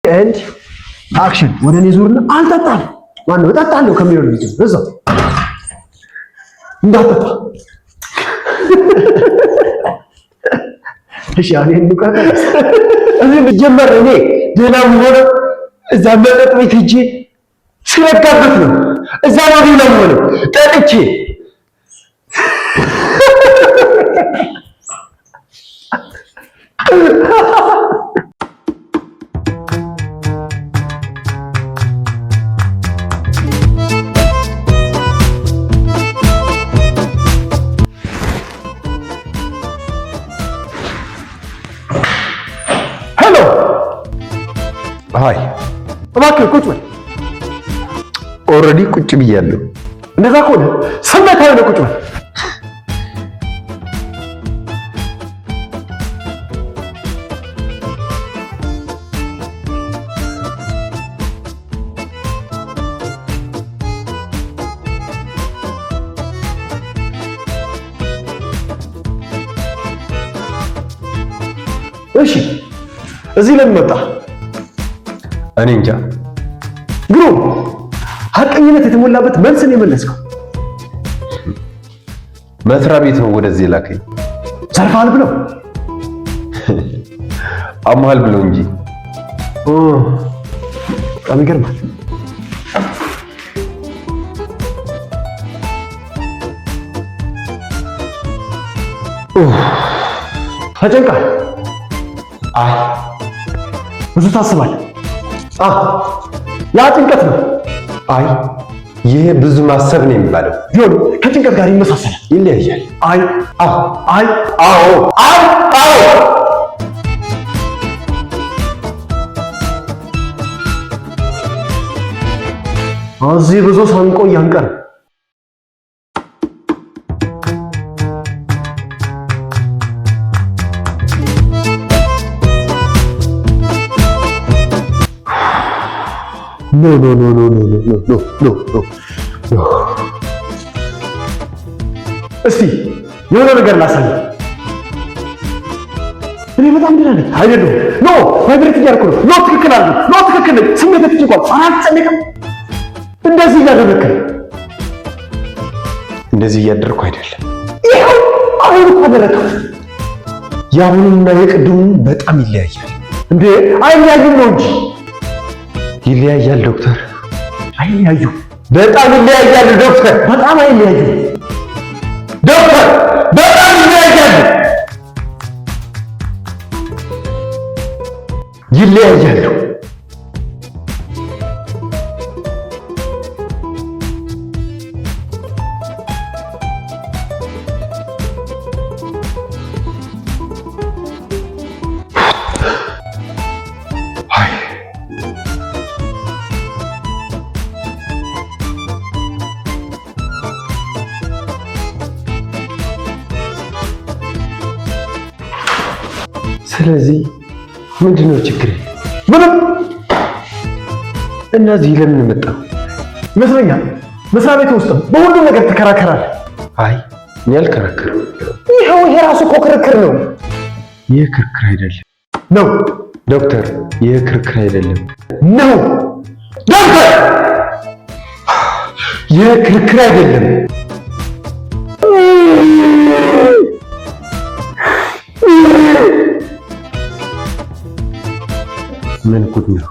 And action። ወደ እኔ ዙርና አልጠጣም፣ ማነው እጠጣለሁ ከሚለው ነው የሚጀምረው። እዛው እንዳትጠጣ። እሺ፣ አሁን ይሄን እንቋረጥ። እዚህ ብጀመር እኔ ደህና የምሆነው እዛ መጠጥ ቤት ሄጄ ስረጋበት ነው። እዛ ነው ደህና የምሆነው ጠጥቼ። Hello። Hi። እባክህ ቁጭ በል። Already ቁጭ ብያለሁ። እንደዛ ከሆነ ስሜታዊ ነው፣ ቁጭ በል። እሺ፣ እዚህ ለምን መጣ? እኔ እንጃ። ግሩም፣ ሀቀኝነት የተሞላበት መልስን የመለስከው። መስሪያ ቤት ነው ወደዚህ የላከኝ። ዘርፈሃል ብለው? አሞሃል ብለው እንጂ። በጣም ይገርማል። ተጨንቃል። አይ። ብዙ ታስባለህ። ያ ጭንቀት ነው። አይ፣ ይሄ ብዙ ማሰብ ነው የሚባለው። ቢሆንም ከጭንቀት ጋር ይመሳሰላል። ይለያያል። አይ። አዎ። አይ። አዎ። አይ፣ አዎ። እዚህ ብዙ ሳንቆይ አንቀርም። No, no, no, no, no, no, no, no, no, no። እስቲ የሆነ ነገር ላሳይ። እኔ በጣም ደህና ነኝ። አይደለሁም። No፣ vibrate እያደረኩ ነው። No፣ ትክክል አይደለም። No፣ ትክክል ነኝ። ስሜቴ ተጨንቋል። ኧረ አልተጨነቅም። እንደዚህ እያደረግክ ነው። እንደዚህ እያደረኩ አይደለም። ይኸው አሁን እኮ አደረግከው። የአሁኑና የቅድሙ በጣም ይለያያል። እንዴ፣ አይለያዩም ነው እንጂ። ይለያያል ዶክተር። አይለያዩም። በጣም ይለያያል ዶክተር። በጣም አይለያዩም። ዶክተር፣ በጣም ይለያያሉ። ይለያያሉ። አይ። ስለዚህ ምንድን ነው ችግሬ? ምንም። እነዚህ ለምን መጣ? ይመስለኛል መስሪያ ቤት ውስጥም በሁሉም ነገር ትከራከራለህ። አይ፣ እኔ አልከራከርም። ይኸው ይሄ ራሱ እኮ ክርክር ነው። ይህ ክርክር አይደለም። ነው። ዶክተር፣ ይህ ክርክር አይደለም። ነው። ዶክተር፣ ይህ ክርክር አይደለም። ምን ጉድ ነው?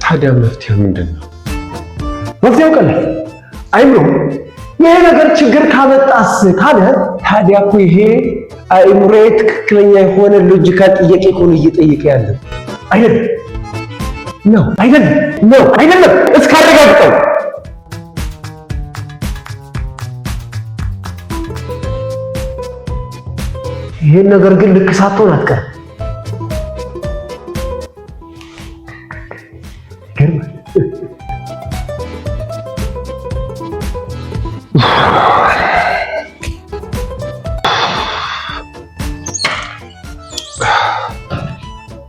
ታዲያ መፍትሄው ምንድን ነው? መፍትሄው ቀላል፣ አይምሮ ይሄ ነገር ችግር ካመጣስ ካለ ታዲያ እኮ ይሄ አእምሮዬ ትክክለኛ የሆነ logical ጥያቄ እኮ ነው እየጠየቀ ያለው። አይደለም። ነው። አይደለም። ነው። አይደለም። እስካረጋግጠው። ይሄን ነገር ግን ልክ ሳትሆን አትቀርም። ይገርማል።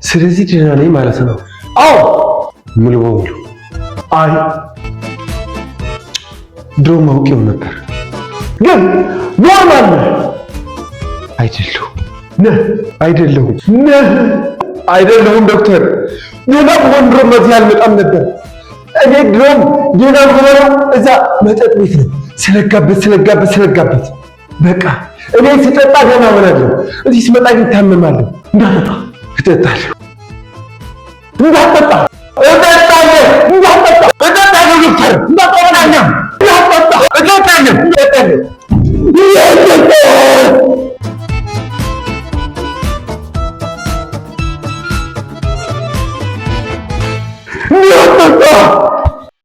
ስለዚህ ደህና ነኝ ማለት ነው? አዎ። ሙሉ በሙሉ? አይ። ድሮም አውቄው ነበር፣ ግን normal ነህ። አይደለሁም። ነህ። አይደለሁም። ነህ። አይደለሁም ዶክተር። ደህና ብሆን ድሮም እዚህ አልመጣም ነበር። እኔ ድሮም ደህና የምሆነው እዛ መጠጥ ቤት ነው። ስለጋበት ስለጋበት ስለጋበት በቃ እኔ ስጠጣ ደህና እሆናለሁ። እዚህ ስመጣ ግን ታመማለሁ። እንዳጠጣ እጠጣለሁ። እንዳጠጣ እጠጣለሁ። እንዳጠጣ እጠጣለሁ ዶክተር። እንዳጠጣ እጠጣለሁ። እጠጣለሁ።